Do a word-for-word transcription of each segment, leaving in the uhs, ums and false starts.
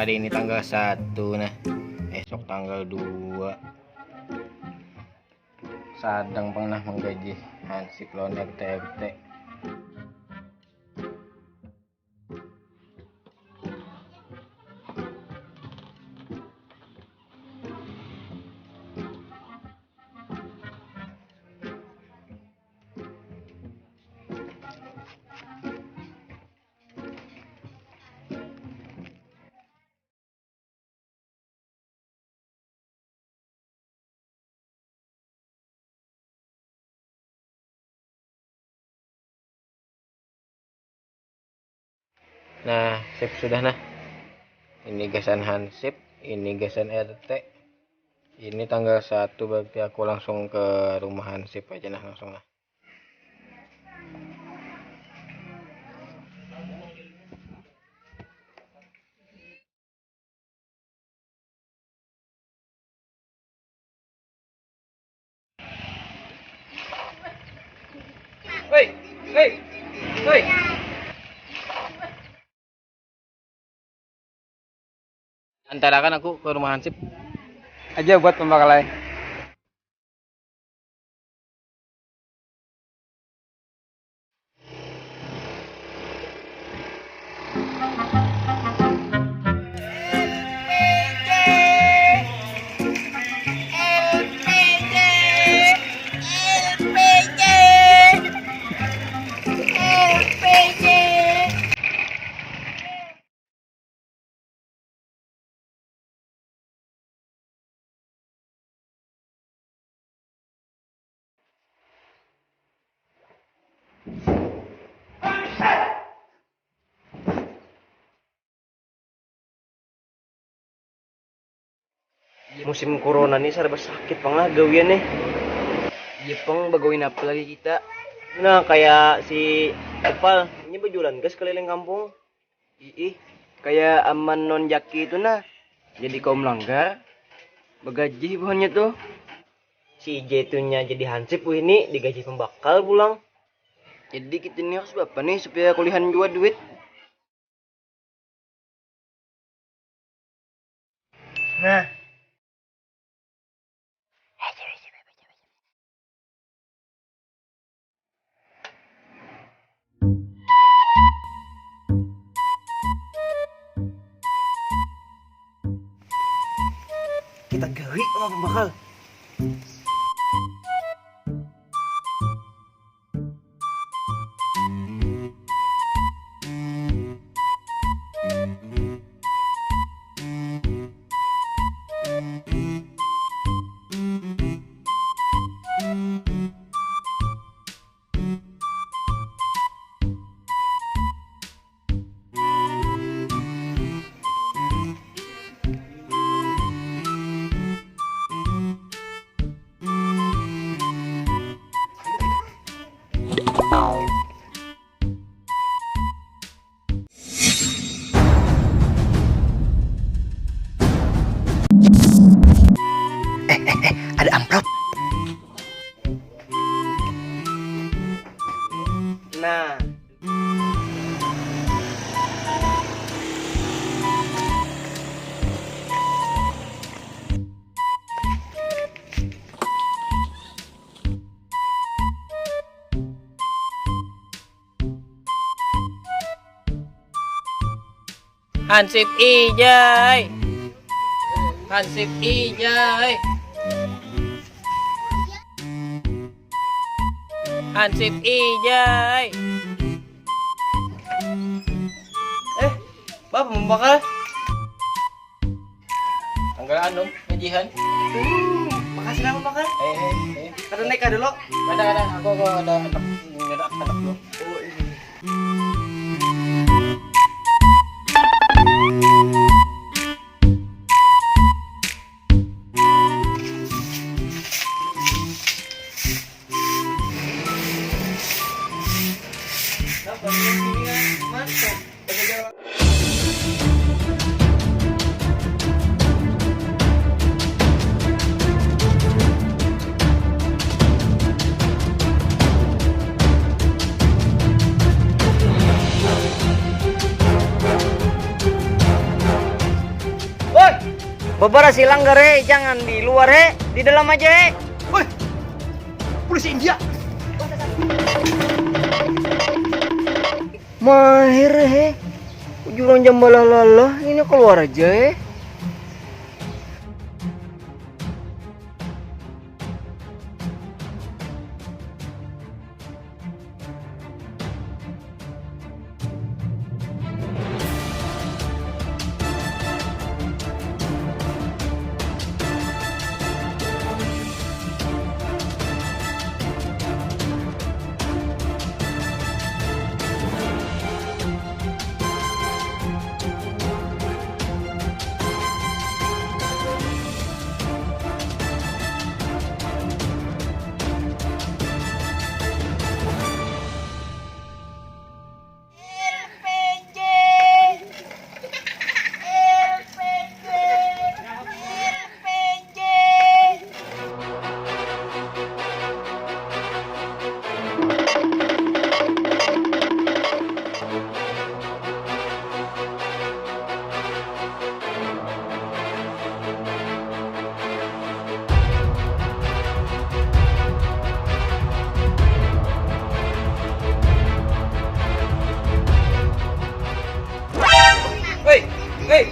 Hari ini tanggal satu, nah, esok tanggal dua. Sadang pang nah manggaji hansip lawan R T R T. Nah, sip sudah nah. Ini gasan hansip, ini gasan R T. Ini tanggal satu, berarti aku langsung ke rumah hansip aja nah, langsung nah. Hei, hei, hei. Antarakan aku ke rumah hansip. Aja buat pembakalai. Musim corona ni sarba sakit pang lah gawian nih. Iya pang, bagawi napa lagi kita? Nah, kayak si Epal, ini bejualan gas keliling kampung. Iih, kayak aman non jaki itu nah. Jadi kaum langgar, bagajih buhannya tuh. Si J itunya jadi hansip wih ini, digaji pembakal pulang. Jadi kita ini harus apa nih supaya kulihan jua duit? Nah. Kita gawi apa bakal? Eh, eh, eh, ada amplop. Nah. Hansip Ijai. Hansip Ijai. Hansip Ijai. Eh, Bapak membakar. Tanggal anu, gajihan. Makasih nama Pakar. Eh, eh, eh. Kada naik kada lo. Kada, kada. Aku, aku ada anak, ada anak dulu. Oh, iya. Beberapa silang gare, jangan di luar he, di dalam aja he. Woi, polisi India. Mahir he, jurang jam balalah, ini keluar aja he. Hei, hei,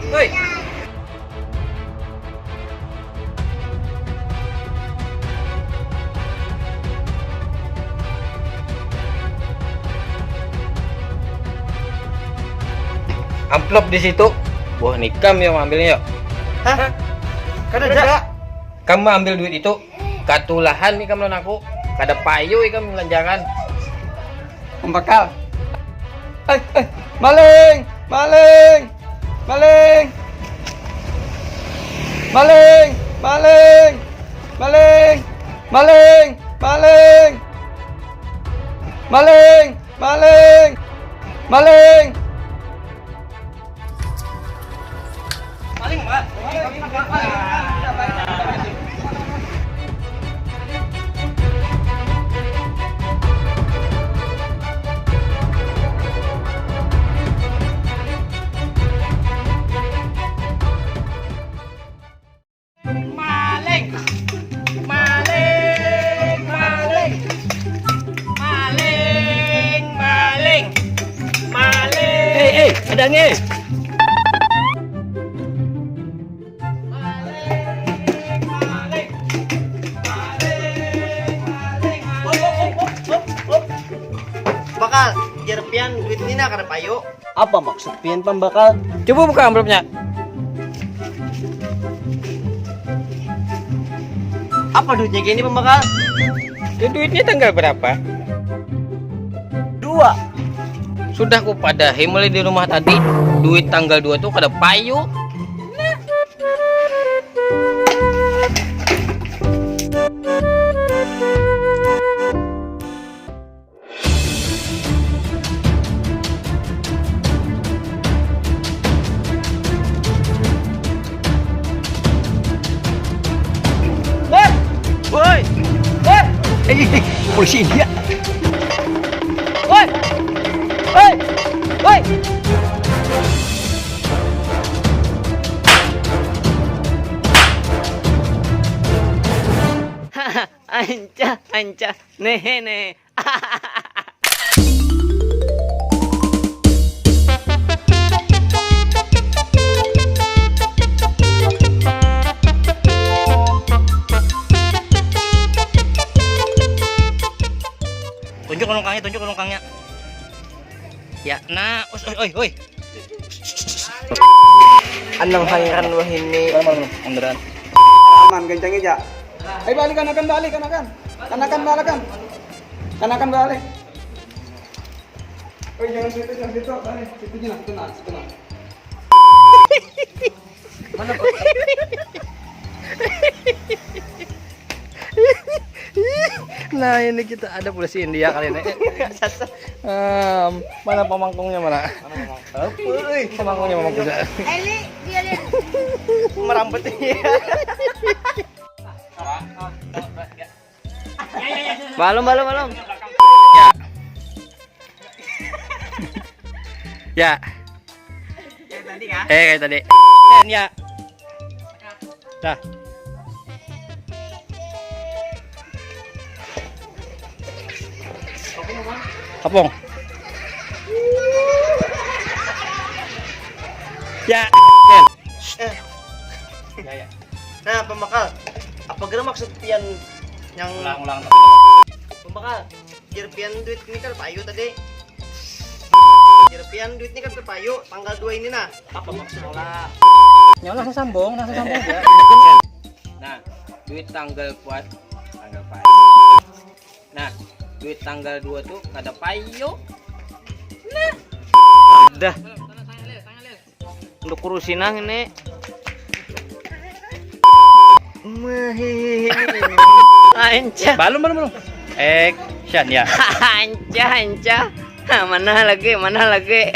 hei. Amplop di situ. Wah, nikam yang ambilnya, yuk. Hah? Kada ada. Kamu ambil duit itu, katulahan ikam lawan aku. Kada payu ikam belanjakan. Pembakal. Eh, eh, maling, maling, maling. Maling, maling, maling, maling, maling. Maling, maling, maling. Maling, Pak. Maling. Maling, maling. Maling, maling. Maling. Eh, eh, ada nih. Maling, maling. Maling, maling. Hop, hop, hop, hop, hop. Bakal, jar pian duit ni nah kada payu. Apa maksud pian, pambakal? Coba buka amplopnya. Apa duitnya gini, pambakal? Ya, duitnya tanggal berapa? Dua. Sudah ku padahi mulai di rumah tadi, duit tanggal dua tuh kada payu. Woi! Woi! Woi! Eh, eh, eh, polisi India. Woi! Woi! Woi! Anca, anca. Nehe, nehe. Tunjuk lungkangnya, tunjuk lungkangnya. Ya, nah, us, oi, oi, oi. Anang pangeran wahini. Aman, gancang aja. Ayo balik, kanakan balik, kanakan. Kanakan balik, kan. Kanakan balik. Oh, jangan situ, jangan situ. Balik. Situ aja, nah, situ, nah, situ, nah. Mana, Pak? Nah, ini kita ada polisi India kali ini. Em, mana pamangkungnya, mana? Mana pamangkung? Apa, euy? Pamangkungnya, pamangkungnya. Eli, dia lihat. Merambut ini. Balum, balum, balum. Ya. Ya. Kayak tadi kah? Eh, kayak tadi. Dan ya. Dah. Kapung. Ya. Eh. Ya, ya. Nah, pembakal. Apa kira maksud pian yang ulang-ulang? Pembakal. Jar pian duit ini kan payu tadi. Jar pian duit ini kan payu tanggal dua ini nah. Apa maksudnya? Nyawa langsung sambung, langsung sambung ya. Nah, duit tanggal puas tanggal payu. Nah, duit tanggal dua tuh kada payu. Dah. Untuk kurusin nang ini. Anca. Balum, balum, balum. Action ya. Anca, anca. Mana lagi, mana lagi?